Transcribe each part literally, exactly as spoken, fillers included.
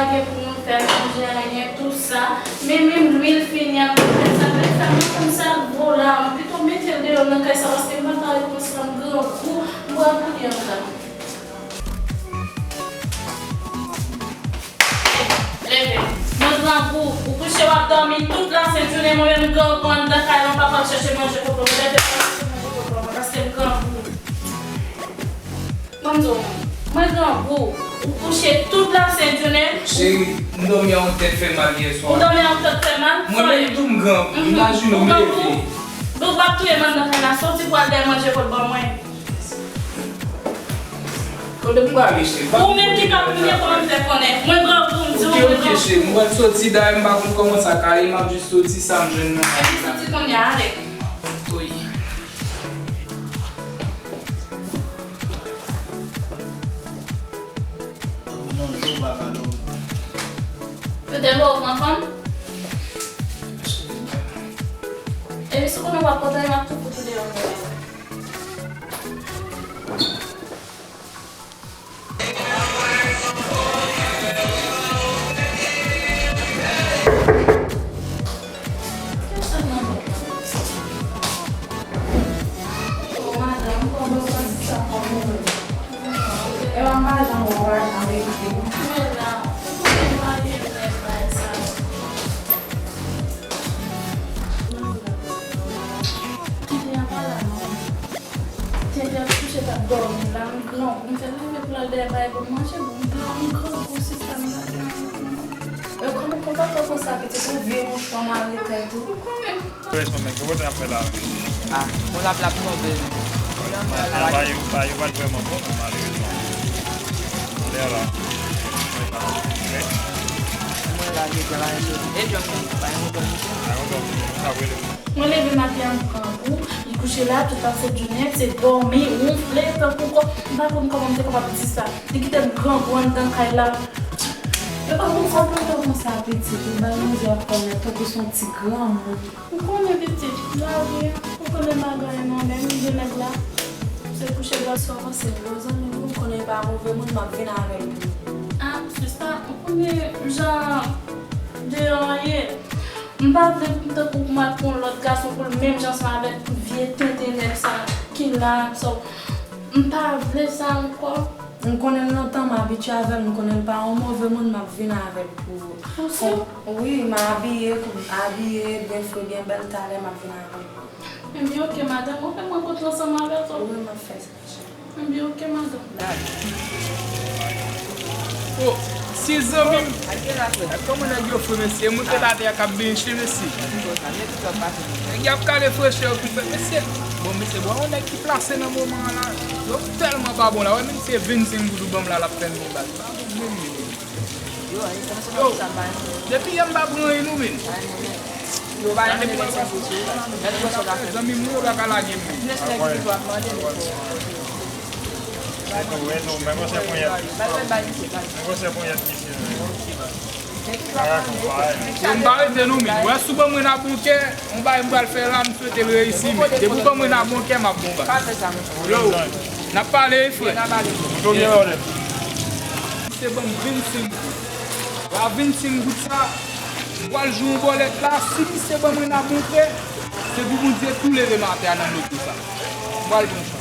Pa gen pou nou fè manje, anyen, tou sa. Men menm lwil fini, ap fè sa, fè sa, mwen konn sa gwo la. Mwen pito mete l deyò nan kay sa, paske m pa ka ret konsa, m grangou, m pral kouri anba. Leve. Mwen grangou, ou kouche w ap dòmi tout lasent jounen, mwen menm grangou anndan kay la, m pa pral chèche manje kot bò mwen, leve, m pral chèche manje kot bò mwen, paske m grangou. Ban m di w, mwen grangou, ou kouche tout lasent jounen. Cheri, m dòmi a yon tèt fè mal yè swa. Ou dòmi a yon tèt fè mal? Mwen menm tou m grangou, imajine w leve. Ou grangou? Donk w ap touye m anndan kay la, soti pou al dèyè manje kot bò mwen. Kote m prale, cheri? Ou menm ki ka konnen kòman m fè konnen. Mwen grangou, m di w, mwen grangou. Ok, ok, cheri, m pral soti, dayè m pa konn kòman sa ka ye, m ap jis soti sa m jwenn nan kay la. Epi soti kounye a, ale. Wi. Yo te lwe w pran fanm? Epi si w konnen w ap kontan, m ap tou fout ou deyò. Tenten ap kouche, t ap dòmi la, m grangou, m fè l leve pou l al dèyè bay pou m manje, bon, m grangou, sista, m pa gen anyen pou m manje. E kòman, kòman fè konsa, pitit, ou vye mouchwa mare tèt ou. Ou konnen. Presyon, men, ki kote n ap fè la? Ah, bon, l ap, l ap tonbe. Bagay yo, bagay yo pa t vrèman bon, men malerezman. Lè la. Mwen la, gen travay sou. E jòm, pa yon bon. Pa yon bon. Sa vre, Mwen leve maten an grangou, li kouche la tout ap fè jounen, se dòmi, wonfle, tankou kò, m pa konn kòman m te kapab di sa. Li kite m grangou anndan kay la. E kòman sa pran tan konsa, pitit? Ou bay manje ap fè mèt tankou se yon ti granmoun. Ou konnen pitit, lavi a, ou konnen bagay non, men m gen nèg la. Se kouche bò. Sa w panse m gwo zanmi m, ou konnen li pa move moun, m ap vin avè l pou ou. Ah, sista, ou konnen jan deyò an ye. M pa vle pou m tankou pou m al pran yon lòt gason pou l menm jan ansanm avèk vye tenten nèg sa ki la, so, m pa vle sa ankò. M konnen l lontan, m abitye avè l, m konnen l pa yon move moun, m ap vin avè l pou ou. Ou si? Wi, m abiye, abiye, byen fre, byen bèl, talè m ap vin avè l pou ou. Ebyen, oke, madanm, ou fè m rankontre ansanm avè l, so. Wi, m ap fè sa. Ebyen, oke, madanm. Oh, si zanmi m. Kòman nèg yo fre, mesye? Mwen fè atè a k ap benche, mesye. Nèg y ap kale frechè yo tou fè, mesye. Bon, mesye, bon, yon nèg ki plase nan moman an la. Yo tèlman pa bon la. Wè, menm si se vennsenk goud ou ban m la, l ap fè m yon bal. Pa bon, menm. Yo, depi yè m pa pran anyen non, men. Yo pa renmen vennsenk goud sou ou la. Zanmi m, yo pa ka lage m. Jès nèg ki ap mande. Mwen konse ponyèt. Mwen konse ponyèt, misye. Yo, m pa rete non, men. Wè, si w ban mwen nan bon kè, yon bagay m pral fè la, m swete l reyisi, men. Depi w ban mwen nan bon kè, m ap bon bagay. Yo, n ap pale, wi, frè. Se ban m vennsenk goud. A vennsenk goud sa, m pral jwe yon bòlèt la. Si misye ban mwen nan bon kè, se pou Bondye tou leve m atè a nan loto sa. M pral pran chans.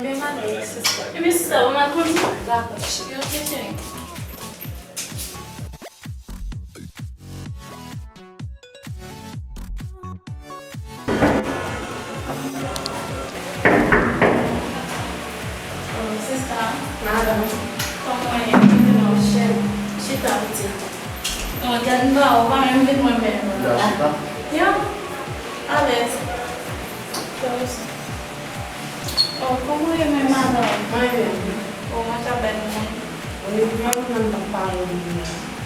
Men madanm, sista. Ebyen, sista, ou mal kondui? Dakò, cheri. Ok, cheri. Oh, sista. Madanm. Kòman w ye? Mwen byen, cheri. Chita, pitit. Oh, gad m pa wè w, pa menm vin mwen menm. Gad chita. Yo, alèz. Oh, kòman w ye menm, madanm? Mwen byen. Oh, mwen ka bèl mwen. Ou li vrèman nan pale de li.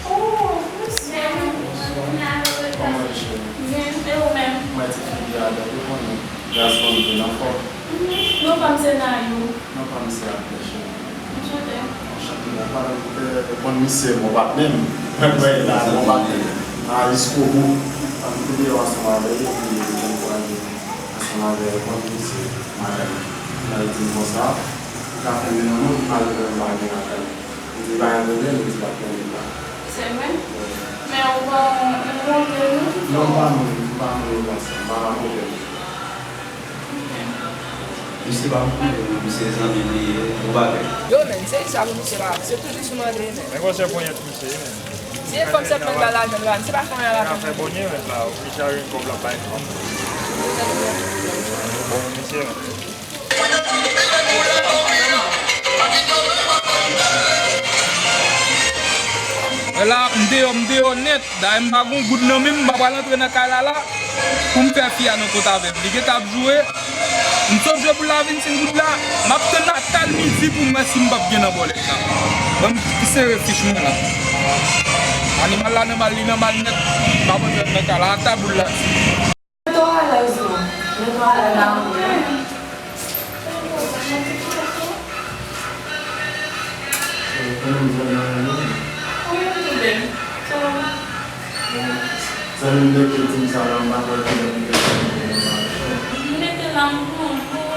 Oh, mèsi. Kòman w ye, cheri? Byen, e ou menm? Mwen ti fi byen, ou konnen, gason m vin anfòm. Mhm. Non pa m se Nayou. Non pa m se Abner, cheri. Anchante. Anchante. Bon, pa nan kote, bon, misye, bon, patnè m. Mwen kwè la, bon, patnè m. A, jiskobou. An nou te deyò ansanm avè l, epi nou te ankouraje ansanm avè l, bon, misye, madanm. Nan li di m konsa, ou ka fèmen nan non, ou ka leve nan bagay lakay. Li pa gen pwoblèm, li di l ap konnen pa. Se vre? Wi. Men ou pa, ou montre nou? Non, m pa montre, m pa montre konsa, m pa montre nou. Misye pa moun, misye zanmi m li ye, bon bagay. Yo, men, se sa pou misye la, se toujou sou mande, men. Nèg yo se ponyèt misye, men. Si e fanm sèlman ki ba l lajan, li pa, se pa fanm nan la. Misye fè bonye, men, la, misye a jwenn kòb la bay fanm. Bon, misye, men. Mwen la, m deyò, m deyò nèt. Dayè m pa gon goud nan men m, m pa pral antre nan kay la la pou m fè fi a nan kont avè m. Li gentan ap joure. M sot jwe pou l la vin sin goud la. M ap tann atal midi pou m wè si m p ap gen nan bòlèt la. Ban m sere fich mwen la. Animal la nan mal, li nan mal nèt. M pa pral antre nan kay la, ata boul la. Mete w alèz non. Mete w alèz la anpil. Zanmi m te di m sa la, m pa kwè ki lè m te di m. M mete la, m pran pou.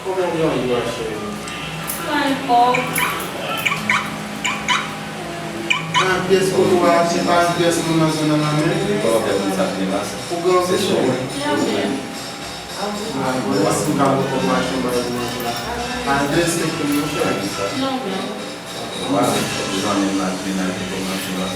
Kòman w grangou a, cheri? Mwen pòv. Nan pyès kote w achte, pa gen pyès moun nan zòn nan nan men. Ou grangou, cheri? Mwen byen. Mwen byen, si m ka pran kòb machin bay ou manje la. Pa gen pyès moun nan zòn nan men. Non, men. Mwen pa bezwen menm nan mennaj li kòmanse la.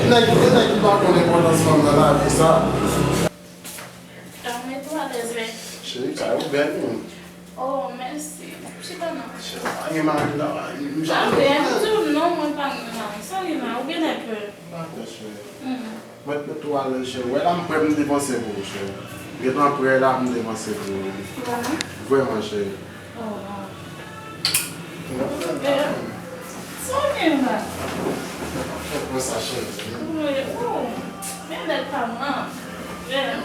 Nèg, nèg ki pa konn enpòtans fanm nan lavi sa. Tann mete w alèz, men. Cheri, kay ou bèl, wi. Oh, mèsi. Chita non. Cheri, pa gen mari la, m janm. Ah, ben, m di w non, mwen pa gen mari. Sa gen la, ou genlè pè. M pa pè, cheri. Hmm. Mwen mete w alèz, cheri. Wè la, m prè m depanse pou ou, cheri. Gentan prè la, m depanse pou ou. Vrèman? Vrèman, cheri. Oh, non. Sa w gen la? Fè pran sa, cheri. Wi, oh. Men nèg pa mwen. Cheri,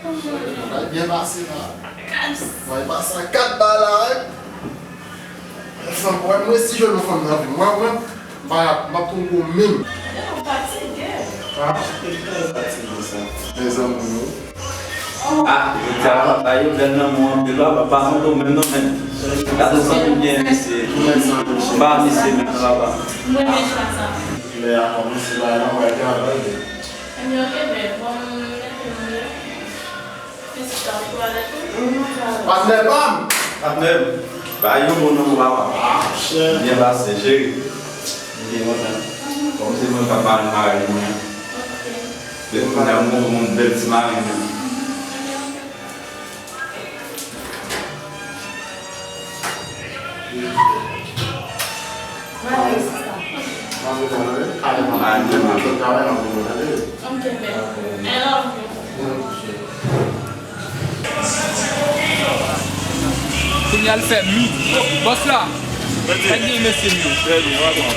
bagay byen pase la. Bagay pase a kat ba la, wi. Fanm, wè, mwen si jwenn yon fanm nan vi m, wè, wè, m ap, m ap tou gwo menm. Yo, fatige. Ah, fatige sa. Mezanmi, wi. Ah, jodi a papa yo bèl nan mwen anpil, papa pa santi w menm non, men. Gade w santi w byen, mesye. Ba mesye menm non, papa. Mwen men chwa sa. Lè a kòmanse la, nan mwen travay. Ebyen, ok, ben, bon, mete nou yo. Patnè pa m! Patnè m! Ba yo bon non, papa. Byen pase, cheri. M byen kontan. Kòm se mwen k ap mari mari mwen an. Depi kounye a, m gon yon bèl ti mari menm. Mari, sista. Mari, mari. Mari, mari. Ok, babe. I love you. Kounye a l fè midi. Bòs la, sa k gen mesye m yo? Trè byen, w ap bon.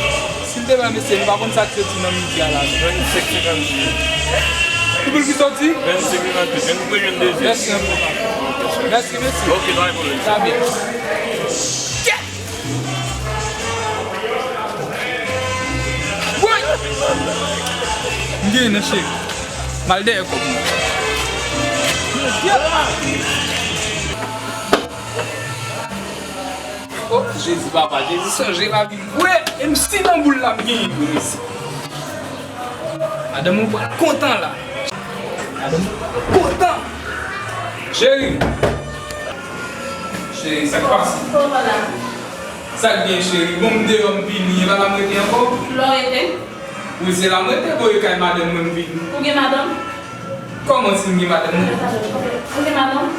Si m te wè mesye, nou pa konn sa k soti nan midi a la. Vennsenk senkanntuit. Ki boul ki soti? Vennsenk senkanntuit. Men nou bezwen dezyèm. Mèsi anpil, papa. Mèsi, mèsi. Ok, pa gen pwoblèm. Sa byen. Kèt! Woy! M genyen nan cheri. M al dèyè kòb mwen. Oh, Jezi, papa, Jezi, chanje lavi m vre. E m si nan boul la, m genyen vre, mesi. Madanm mwen pral kontan la. Madanm mwen pral kontan. Cheri. Cheri, sa k pase? Kòman la? Sa k gen, cheri? Bon, m deyò, m vini. E pa la m rete ankò? Lè w rete? Wi, se la m rete, bò, e kay madanm mwen, m vini. Ou gen madanm? Kòman si m gen madanm? Ou gen madanm?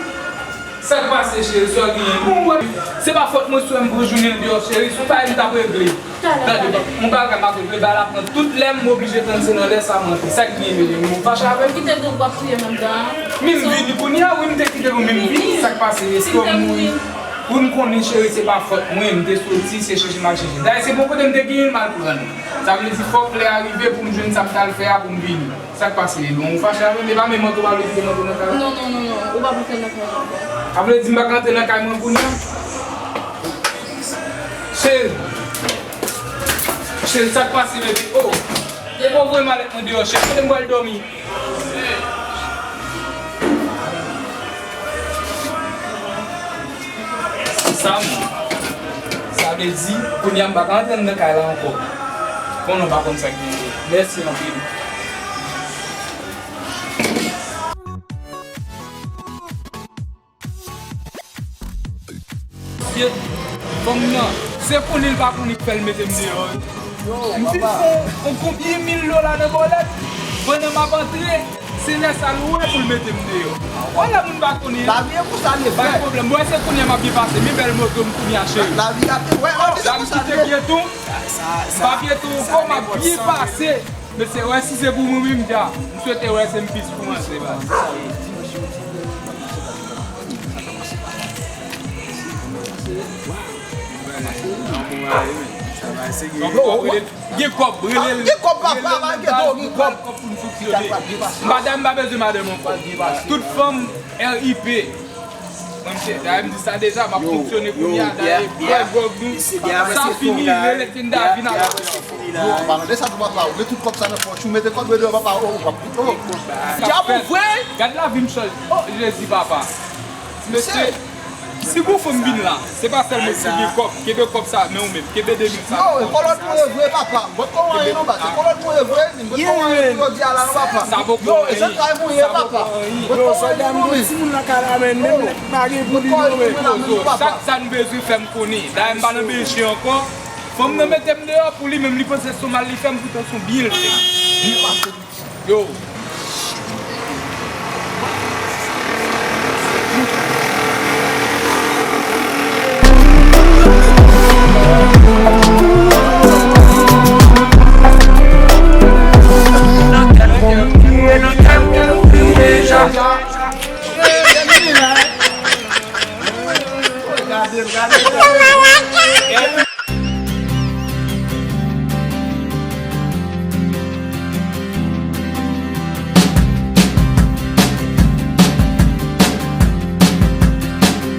Sa k pase, cheri? Sa w genyen? Bon, wè, se pa fòt mwen si w wè m pran jounen an deyò, cheri. Si w pa wè m t ap regle. Tande, yon bagay m ap regle, bagay la pran tout lè m, m oblije tann se nan lè sa m antre. Sa k genyen, Melanie? Ou fache avè m? Kite group w ap touye menm jan an. Men m vini kounye a, wi, m te kite pou men m vini. Sa k pase? Èske w mouri? Pou n konnen, cheri, se pa fòt mwen, m te soti, se chèche m al chèche. Dayè, se bon kote m te genyen l, m al pran l. Sa vle di, fòk lè a rive pou m jwenn sa m t al fè a pou m vini. Sa k pase, Lilou? Ou fache avè m? E pa menm manto w pa vle kite manto nan kay la? Non, non, non, non, ou p ap antre nan kay mwen ankò. Sa vle di m pa ka antre nan kay mwen kounye a? Cheri, cheri, sa k pase, bebe? Oh, depi w voye malèt mwen deyò, cheri, kote m pral dòmi? Sa m, sa vle di, kounye a m pa ka antre anndan kay la ankò. Konnen w pa konn sa k genyen. Mèsi anpil. Fye, fanm nan, se konnen l pa konnen k fè l mete m deyò. M fin fè yon konbyen mil dola nan bòlèt, pandan m ap antre, se lè sa l wè pou l mete m deyò. Wè lè moun pa konnen. Lavi e konsa l ye, frè. Pa gen pwoblèm. Bon, se kounye a m ap byen pase. Men bèl moto m kounye a, cheri. Lavi a te, wè, lavi se konsa l ye. M ap kite byen tou. M pa byen tou ankò, m ap byen pase. Mesye, wè, si se pou mwen menm, dja, m swete wè se m pis pou manje, baz. Gen kòb, rele l. Gen kòb, papa, gen kòb, gen kòb pou n fonksyone. Madanm pa bezwen madanm ankò. Tout fanm R I P. Mwen, se, dayè, m di sa deja, m ap fonksyone kounye a, dayè, pran gwòg nou, sa fini, rele Tenda vin avè nou. Yo, an palan de sa tou, papa, ou met tout kòb sa nan pòch ou, mete kòb yo deyò, papa, oh, oh, oh. Dyab ou vre? Gad lavi m chanje. Oh, Jezi, papa. Mesye, si gon fanm vin la, se pa sèl mesye gen kòb, kenbe kòb sa, men ou menm, kenbe de mil sa. Yo, e kòlòt mwen ye vre, papa. Mwen t konn anyen non, papa. Se kòlòt mwen ye vre, mwen t konn anyen pou yo di a la non, papa. Sa poko anyen. Yo, e zantray mwen ye, papa. Mwen t konn anyen pou mwen. Timoun nan ka la, men menm lè pa gen pou li non, men kozo. Sa, sa n bezwen fè m konnen. Dayè, m pa nan beje ankò. Fanm nan mete m deyò pou li menm, li panse se yon mal li fè m, poutan se yon byen l fè m. Yo.